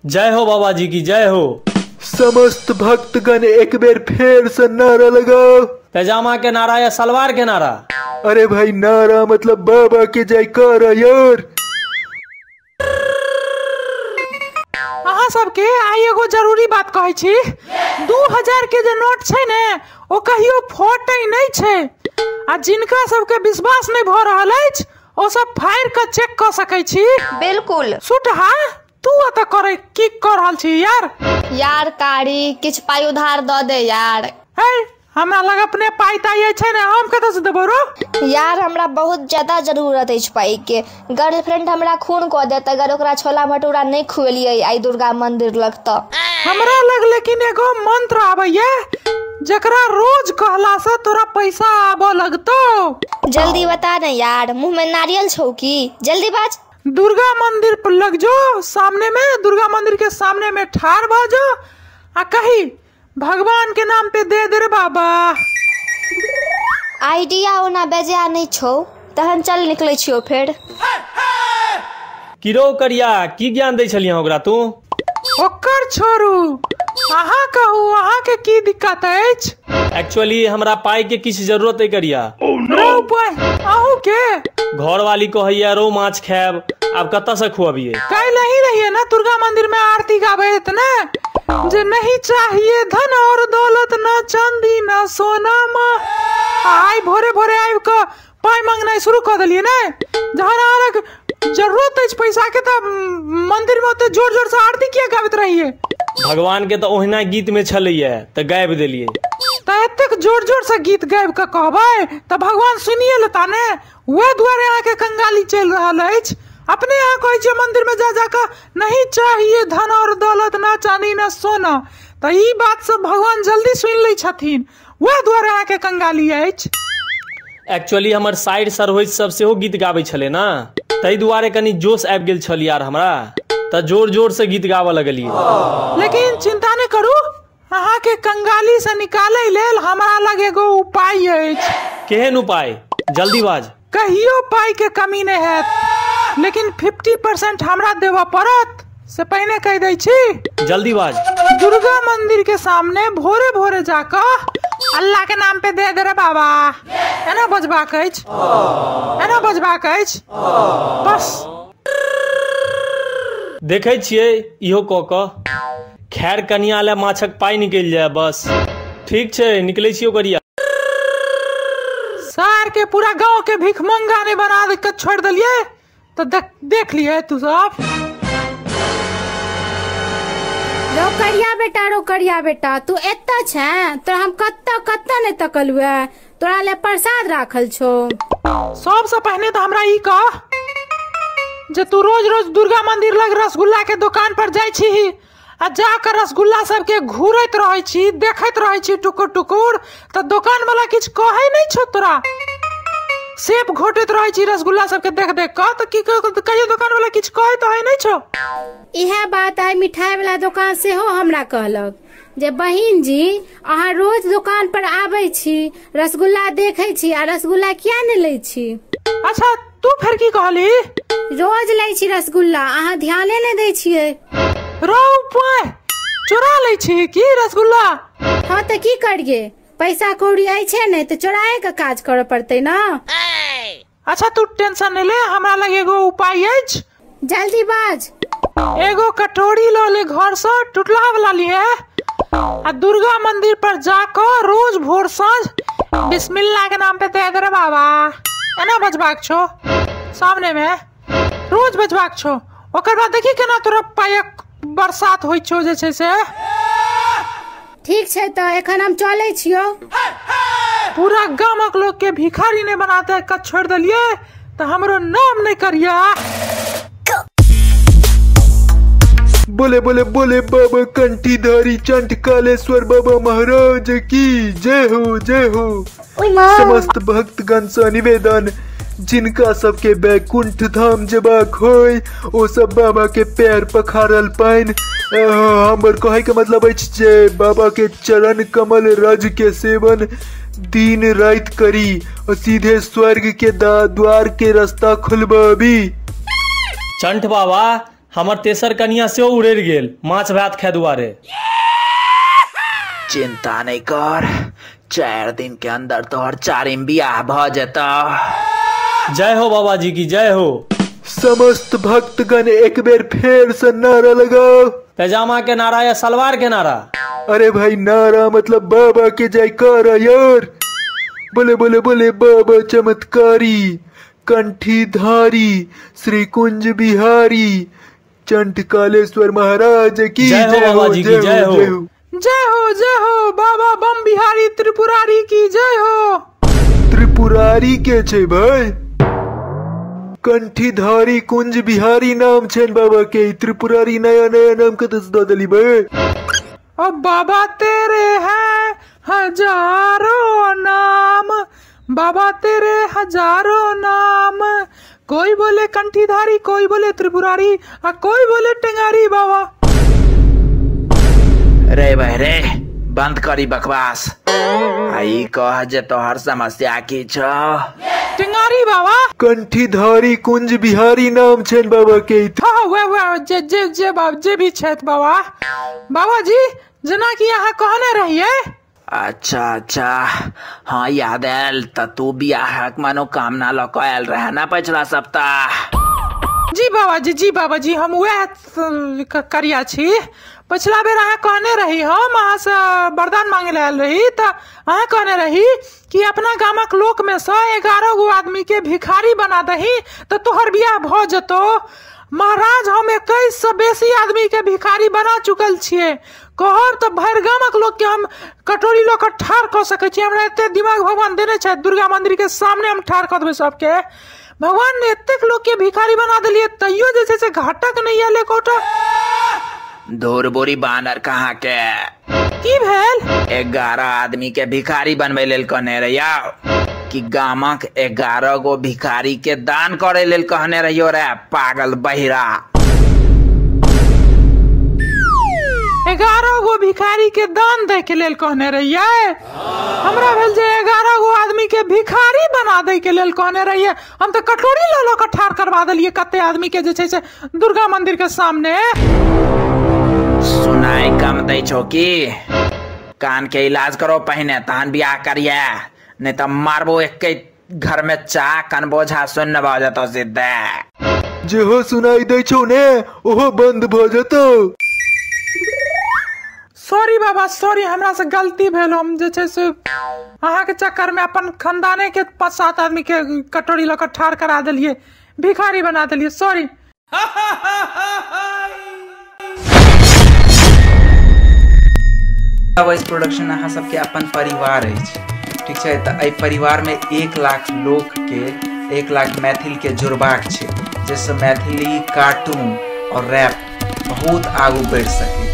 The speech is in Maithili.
जय हो बाबा जी की जय हो। समस्त भक्तगण एक बेर फेर से नारा लगाओ। पैजामा के नारा या सलवार के नारा? अरे भाई नारा मतलब बाबा के जयकारा यार। अहाँ सबके आइ एगो जरूरी बात कहै छी। 2000 के जे नोट छै ने ओ कहियो फटै नहि छै, आ जिनका सबके विश्वास नहि भऽ रहल अछि ओ सब फाड़ि कऽ चेक कऽ सकै छी। बिल्कुल। सुटहा तू एतऽ करै की कऽ रहल छी यार? यार कारी किछु पाइ उधार दऽ दे यार। है हमरा लग अपने पाइ ताइ छै ने, हम कतऽ से देबौ रो? यार हमरा बहुत ज्यादा जरूरत अछि पाइ के। गर्लफ्रेंड हमरा खून कऽ देत अगर ओकरा छोला भटूरा नहि खुएलियै आइ दुर्गा मंदिर लग तऽ। हमरा लग लेकिन एगो मंत्र आबैया जकरा रोज कहला से तोरा पैसा आबऽ लगतौ। जल्दी बता ने यार, मुँह में नारियल छौ की? जल्दी बाज। दुर्गा मंदिर पर लग जो, सामने में दुर्गा मंदिर के सामने में ठाड़ भ जो आ कही भगवान के नाम पे दे दे रे बाबा। आइडिया ओना बेजा नहि छौ, तहन चल निकलै छियौ फेर। की रो करिया, की ज्ञान दै छलियै ओकरा तू? ओकर छोड़ू, अहाँ कहू अहाँ के की दिक्कत अछि? एक्चुअली हमरा पाई के किछु जरूरत है करिया। रो अहूँ के घरवाली कहैया रो माछ खायब, आब कतऽ से खुअबियै? काल्हि ही रहिए ना दुर्गा मंदिर में आरती गाबैत ने, जे नहीं चाहिए धन और दौलत न चांदी न सोना माँ। आइ भोरे भोरे आबि कऽ पाइ मांगनाइ शुरू कऽ देलियै ने। जहन अहाँक जरूरत अछि पैसा के तऽ मंदिर में ओते जोर जोर से आरती किया गाबैत रहिए? भगवान के तऽ ओहिना गीत में छलैया तऽ गाबि देलियै। तऽ एतेक जोर जोर से गीत गाबि कऽ कहबै तऽ भगवान सुनिए लेता ने। वएह दुआरे अहाँके कंगाली चलि रहल अछि। अपने यहाँ कहै छियै मंदिर में जा जा कऽ नहीं चाहिए धन और दौलत न चांदी न सोना, तऽ ई बात सब भगवान जल्दी सुनि लै छथिन, वएह दुआरे अहाँके कंगाली अछि। एक्चुअली हमर साइड सरहोइज सब सेहो गीत गाबै छलै ने, ताहि दुआरे कनि जोश आबि गेल छल यार हमरा, तऽ जोर जोर से गीत गाबऽ लगलियै। लेकिन चिंता नहि करू, अहाँके कंगाली से निकालै लेल हमरा लग एगो उपाय अछि। केहन उपाय? जल्दी बाज। कहियो पाई के कमी नहि हैत, लेकिन 50% हमरा देबऽ पड़त, से पहिने कहि दै छी। जल्दी बाज। दुर्गा मंदिर के सामने भोरे भोरे जाकऽ अल्लाह के नाम पे दे दे रे बाबा, एना बजबाक अछि, एना बजबाक अछि बस। देखै छियै इहो कऽ कऽ खैर कनिया ले माछक पाइ निकलि जाय बस। ठीक छै निकलै छियौ करिया। सार के पूरा गांव के भिखमंगा नहीं बना दे के छोड़ देलियै तो देख लिये तू सब। रोकड़िया बेटा, रोकड़िया बेटा, तू एतऽ छै? तोरा हम कतऽ कतऽ नहि तकलुए, तोरा ले प्रसाद राखल छौ। सबसे पहिने तऽ हमरा ई कह जे तू रोज रोज दुर्गा मंदिर लग रसगुल्ला के दुकान पर जाइ छी आ जाकर रसगुल्ला सबके घूरैत रहै छी, देखैत रहै छी टुकुर टुकुर, तऽ दोकान वाला किछु कहै नहि छौ तोरा? सेब घोटैत रहै छी रसगुल्ला सबके देख देख कऽ, तऽ की कहियो दोकान वाला किछु कहै तऽ नहि छौ? इएह बात आइ मिठाई वाला दोकान सेहो हमरा कहलक जे बहिन जी अहाँ रोज दोकान पर आबै छी, रसगुल्ला देखै छी आ रसगुल्ला किया नहि लै छी? अच्छा तू फेर की कहली? रोज लै छी रसगुल्ला, अहाँ ध्याने नहि दै छियै। रौ पाइ चोरा लै छी की रसगुल्ला? हाँ तऽ की करिए, पैसा कौड़ी अछि ने तऽ चोराए के काज करऽ पड़तै ना। अच्छा तू टेंशन नहीं ले, हमरा लग एगो उपाय अछि। जल्दी बाज। एगो कटोरी लऽ ले घर से, टुटला वाला लिए, आ दुर्गा मंदिर पर जाकऽ रोज भोर साँझ बिस्मिल्लाह के नाम पे दे दे रे बाबा, एना बजबाक छौ सामने में रोज बजबाक छौ। ओकर बाद देखी केना तोरा पायक बरसात होइ छौ जे छै से। ठीक छै तऽ एखन हम चलै छियौ। पूरा गामक लोग के भिखारी नहि बनाते कऽ छोड़ि देलियै तऽ हमरो नाम नहि करिया। बोले बोले बोले बाबा कंठीधारी चंट कालेश्वर बाबा महाराज की जय हो जय हो। समस्त भक्तगण से निवेदन, जिनका सबके बैकुंठ धाम जेबाक होय ओ सब बाबा के पैर पखारल पानि। हमर कहे के मतलब अछि जे बाबा के चरण कमल रज के सेवन दिन राति करी और सीधे स्वर्ग के द्वार के रास्ता खुलबाबी। चंठ बाबा हमर तेसर कनिया सेहो उड़ि गेल माछ भात खाय दुआरे। चिंता नहीं कर, 4 दिन के अंदर तोहर चारिम बियाह भ जेतौ। जय हो बाबा जी की जय हो। समस्त भक्तगण एक बेर फेर से नारा लगाओ। पैजामा के नारा या सलवार के नारा? अरे भाई नारा मतलब बाबा के जयकारा यार। बोले बोले बोले बाबा चमत्कारी, कंठीधारी, श्री कुंज बिहारी, चंट कालेश्वर महाराज की जय हो। बाबा जी की जय हो। जय हो जय हो बाबा बम बिहारी त्रिपुरारी की जय हो। त्रिपुरारी के छे भाई? कंठीधारी कुंज बिहारी नाम छे बाबा के, त्रिपुरारी नया नया नाम कतऽ से दऽ देली भाई? अब बाबा तेरे हैं हजारों नाम, बाबा तेरे हजारों नाम, कोई बोले कंठीधारी, कोई बोले त्रिपुरारी, आ कोई बोले टेंगारी बाबा। रे भाई रे, बंद करी बकवास। आई कह जे तोहर समस्या की छौ? टेंगारी बाबा। कंठीधारी कुंज बिहारी नाम छे बाबा के। हाँ वे वे जे जे जे बाबा जे भी छथि बाबा। बाबा जी जना कि अहाँ कहने रहिए। अच्छा अच्छा हाँ याद आयल, त तू बियाहक मनोकामना लऽ कऽ आयल रहे ना पिछला सप्ताह? जी बाबा जी, जी बाबा जी, हम वएह करिया छी। पिछला बेर अहाँ कहने रही, हम अहाँ से वरदान मांगे लए आयल रही, तऽ अहाँ कहने रही कि अपना गामक लोक में से 11 गो आदमी के भिखारी बना दही तऽ तोहर बियाह भऽ जेतौ। महाराज हम 21 से बेसी आदमी के भिखारी बना चुकल छियै। कहब तऽ भरि गामक लोक के हम कटोरी लऽ कऽ ठाढ़ कऽ सकै छी। हमरा एते दिमाग भगवान देने छथि, दुर्गा मंदिर के सामने हम ठाढ़ कऽ देबै सबके। भगवान ने एतेक लोक के भिखारी बना देलियै तैयो जे छै से घाटक नहि आयल एकोटा। धूर बोरी बानर कहाँ के? की भेल? 11 आदमी के भिखारी बनबै लेल कहने रहियौ कि गामक 11 गो भिखारी के दान करे लेल कहने रहियो रे पागल बहिरा? 11 गो भिखारी के दान दै के लेल कहने रहियै? हमरा भेल जे 11 गो आदमी के भिखारी बना दै के लेल कहने रहियै। हम तऽ कटोरी लऽ लऽ कऽ ठाढ़ करवा देलियै कते आदमी के जे छै से दुर्गा मंदिर के सामने। सुनाई कम दै छौ की? कान के इलाज करो पहिने तहन बियाह करिए, नहीं तऽ मारबो एके घर में चा कनबो झा सुन्न भऽ जेतौ सीधे। जेहो सुनाई दै छौ ने ओहो बंद भऽ जेतौ। सॉरी बाबा सॉरी, हमरा से गलती भेल। हम जे छै से अहाँ के चक्कर में अपन खानदाने के 5-7 आदमी के कटोरी लऽ कऽ ठाढ़ करा देलियै, भिखारी बना देलियै। सॉरी। वॉइस प्रोडक्शन अहाँ सबके अपन परिवार अछि, ठीक छै? तऽ एहि परिवारमे 1 लाख लोकके, 1 लाख मैथिलके जुड़बाक छै, जाहिसँ मैथिली कार्टून और रैप बहुत आगू बढ़ि सकै।